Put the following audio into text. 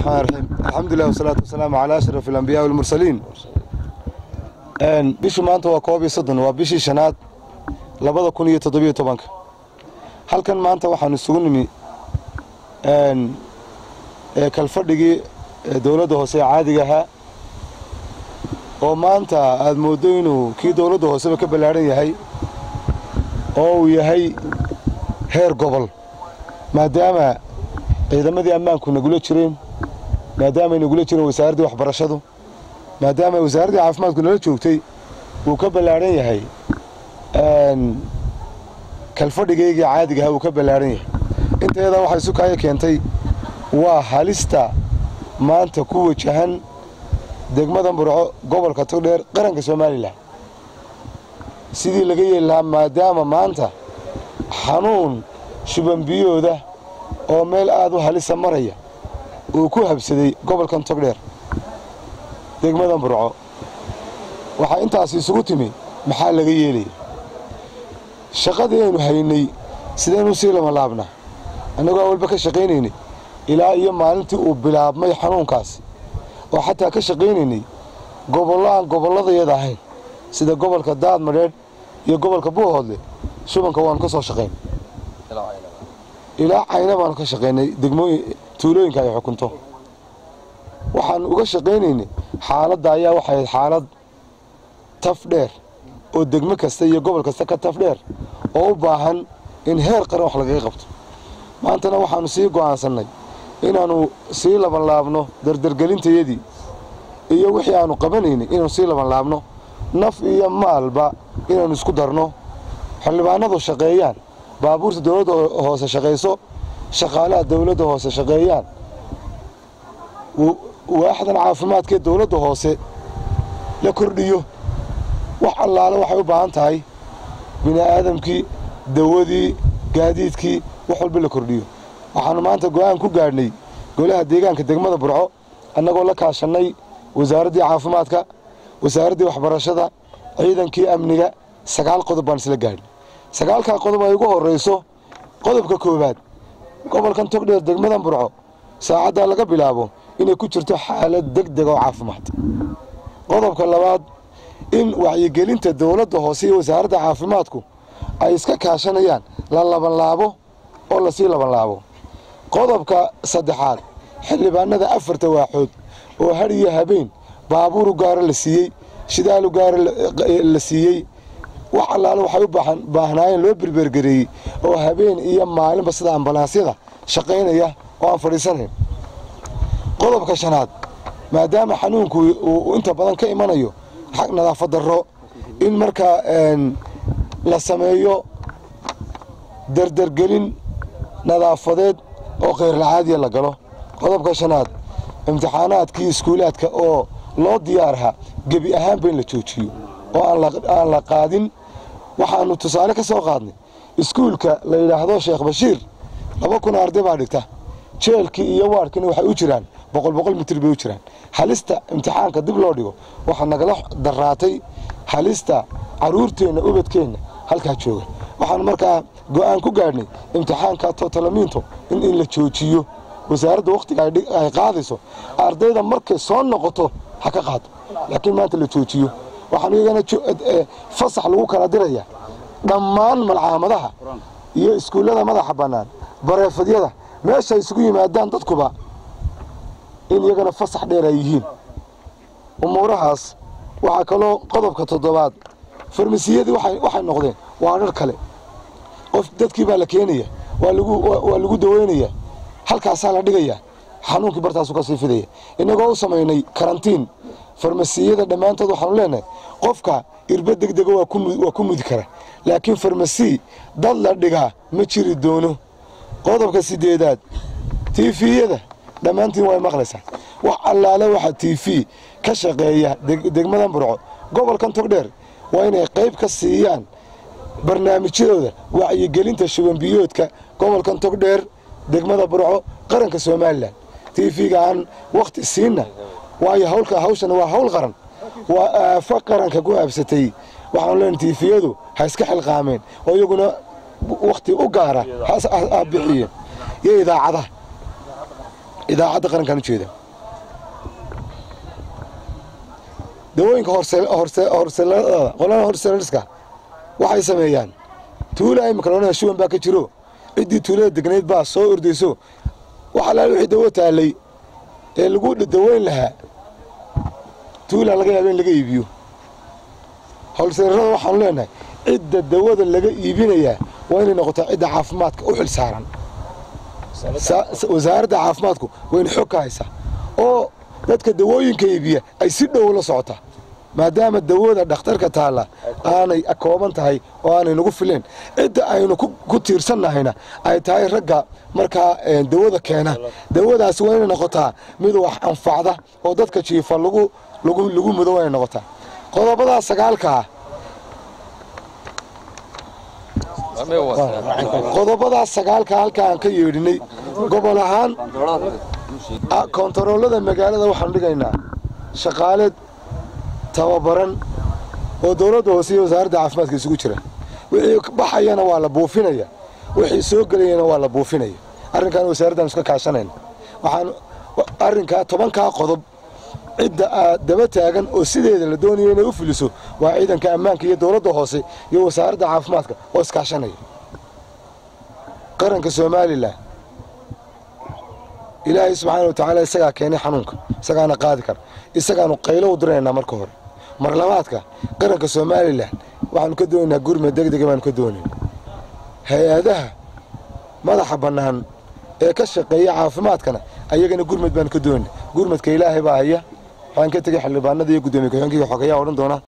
الرحمن الرحيم، الحمد لله والصلاة والسلام على أشرف الأنبياء والمرسلين. Bishu maanta waa 31, waa bishii shanaad 2017-ka. Halkan maanta waxaanu isugu nimi kalfadhigii dowladda hoose ee caadiga ahaa, oo maanta aad mooddo inuu kii dowladda hooseba ka ballaadhan yahay oo uu yahay heer gobol, maadaama ciidamadii ammaanku nagula jireen, maadaamay nagula jireen wasaaraddii waxbarashadu, maadaama wasaaraddii caafimaadku nala joogtay. Wuu ka ballaadhan yahay kalfadhigaygii caadiga ahaa, wuu ka ballaadhan yahay. Intayadaa waxay sukaayo keentay waa halista maanta ku wajahan degmada Burco, gobolka Togdheer, qaranka Somaliland, sidii laga yeeli lahaa, maadaama maanta xanuun shubanbiyooda oo meel aad u halisa maraya uu ku habsaday gobolkan Togdheer, degmada Burco. Waxaa intaasi isugu timi maxaa laga yeelaya shaqadii aynu haynay, sidaynu sii lamalaabnaa annagoo awalba ka shaqaynaynay ilaa iyo maalintii uu bilaabmay xanuunkaasi, oo xataa ka shaqaynaynay gobollo aan gobolladayada ahayn sida gobolka Daadmadheedh iyo gobolka Buuhoodle. Shubanka waanu ka soo shaqaynay, ilaa Cayna baanu ka shaqaynay, degmooyin tuulooyinka ay xukunto waxaan uga shaqaynaynay. Xaaladda ayaa waxay ahayd xaalad taf dheer oo degmo kasta iyo gobol kasta ka taf dheer, oo u baahan in heer qaran wax lagaga qabto. Maantana waxaannu sii go'aansannay inaannu sii labanlaabno dardargelintayadii iyo wixii aanu qabanaynay, inaanu sii labanlaabno, naf iyo maalba inaannu isku darno, xildhibaanadu shaqeeyaan, baabuurta dowladda hoose shaqayso, shaqaalaha dowladda hoose shaqeeyaan, waaxdan caafimaadkaee dowladda hoose la kordhiyo. Wax allaale waxay u baahan tahay bini aadamkii, dawadii, gaadiidkii, wax walba la kordhiyo. Waxaannu maanta go'aan ku gaadhnay golaha deegaanka degmada Burco, annagoo la kaashannay wasaaraddii caafimaadka, wasaaraddii waxbarashada, ciidankii amniga, 9 qodob baan isla gaadhnay. Sagaalkaa qodob ay ugu horrayso qodobka koowaad: gobolkan Togdheer, degmadan Burco, saacaddaa laga bilaabo inay ku jirto xaalad deg deg oo caafimaad. Qodobka labaad, in wacyigelinta dowladda hoose iyo wasaaradda caafimaadku ay iska kaashanayaan la labanlaabo oo lasii labanlaabo. Qodobka saddexaad, xildhibaanada afarta waaxood oo har iyo habeen baabuur u gaaro la siiyey, shidaal u gaaro la siiyey, wax allaale waxay u baahnaayeen loo berbergareeyey, oo habeen iyo maalinba sida ambalaasyada shaqaynaya oo aan fadhiisanayn. Qodobka shanaad, maadaama xanuunku uu inta badan ka imanayo xag nadaafad darro, in markaa la sameeyo dardargelin nadaafadeed oo khayrlacaadiya la galo. Qodobka shanaad, imtixaanaadkii iskuulaadka oo loo diyaaraha gebi ahaanba in la joojiyo oo aan la qaadin. Waxaannu tusaale ka soo qaadnay iskuulka la yidhaahdo Sheekh Bashiir, 2000 arday baa dhigta, jeelkii iyo waarkiina waxay u jiraan 100 100 mitir bay u jiraan. Halista imtixaanka dib loo dhigo waxaa nagala daraatay halista carruurteenna, ubadkeenna halkaa jooga. Waxaanu markaa go'aan ku gaadhnay imtixaanka totalamiinto in la joojiyo. Wasaaradda wakhtiga ay qaadayso ardayda markay soo noqoto ha ka qaado, laakiin maanta la joojiyo. Waxaanu iyagana fasax lagu kala diraya dhammaan malcaamadaha iyo iskuullada madaxa bannaan, bareefadyada, meesha isugu yimaadaan dadkuba, in iyagana fasax dheer ay yihiin umuurahaas. Waxaa kaloo qodobka toddobaad, farmasiyadii waxay noqdeen waa dhar kale. Qof dadkii baa la keenaya, waa lagu daweynaya, halkaasaa la dhigaya, xanuunkii bartaasu ka sii fidaya. Innagoo u samaynay karantiin farmasiyada dhammaantood, waxaanu leenahay qofka irba deg dega waa ku mudi kara, laakiin farmasi dad la dhigaa ma jiri doono. Qodobka sideedaad, TV-yada dhammaantiin way maqlaysaa. Wax allaale waxa TV ka shaqeeya degmadan Burco, gobolkan Togdheer, waa inay qayb ka siiyaan barnaamijyadooda wacyigelinta shubanbiyoodka gobolkan Togdheer, degmada Burco, qaranka Somaliland. TV-ga aan wakhti siinna, waayo hawlka hawshana waa hawl qaran, waa aafo qaranka ku aabsatay. Waxaanu leenahay TV-yadu ha iska xilqaameen oo iyaguna wakhti u gaara ha bixiyeen, iyo idaacadaha. Idaacadda Qarankaan u jeeda. Dawooyinka wholesaler-ada, qolada wholesalers-ka waxay sameeyaan tuula imika loonaya shuban baa ka jiro, ciddii tuulada degnayd baa soo ordayso, wax alaal wixii dawo taalay ee lagu daweyn lahaa tuula laga yaaba in laga iibiyo. Wholesaler-ada waxaanu leenahay, cidda dawada laga iibinayaa waa inay noqotaa cidda caafimaadka u xil saaran. Wasaaradda caafimaadku wayna xog ka haysaa oo dadka dawooyinka iibiya ay si dhow la socotaa, maadaama dawada dhakhtarka taalla aanay kooban tahay oo aanay nagu fileen, cidda aynu ku tiirsannahayna ay tahay ragga markaa dawada keena. Dawadaasi waa inay noqotaa mid wax anfacda oo dadka jiifa lagu lagu lagu mudo waa inay noqotaa. Qodobadaa sagaalkaa, qodobadaas sagaalka halka aan ka yeedhinay gobol ahaan, kontaroolada magaalada waxaanu dhigaynaa shaqaale tababaran oo dowladda hoose iyo wasaaradda caafimaadka isugu jira. Wixii baxayana waa la buufinaya, wixii soo gelayana waa la buufinaya. Arrinkan wasaaraddan iska kaashanayna. Waxaan arrinkaa 10-kaa qodob cidda aad daba taagan oo sideeda la doonayo inay u fuliso waa ciidanka ammaanka iyo dowladda hoose iyo wasaaradda caafimaadka oo iskaashanaya. Qaranka Somaliland, Ilaahay subxaana wa tacaala isagaa keenay xanuunka, isagaana qaadi kara, isagaanu qaylo u diraynaa marka hore. Mar labaadka, qaranka Somaliland waxaanu ka doonaynaa gurmad degdega baanu ka doonayna. Hay-adaha madaxa bannaan ee ka shaqeeya caafimaadkana ayagana gurmad baanu ka doonayna. Gurmadka Ilaahay baa haya. Waxaan ka tegey xildhibaanada iyo guddoomiye ku-xigeenkii xogayaa odhan doona.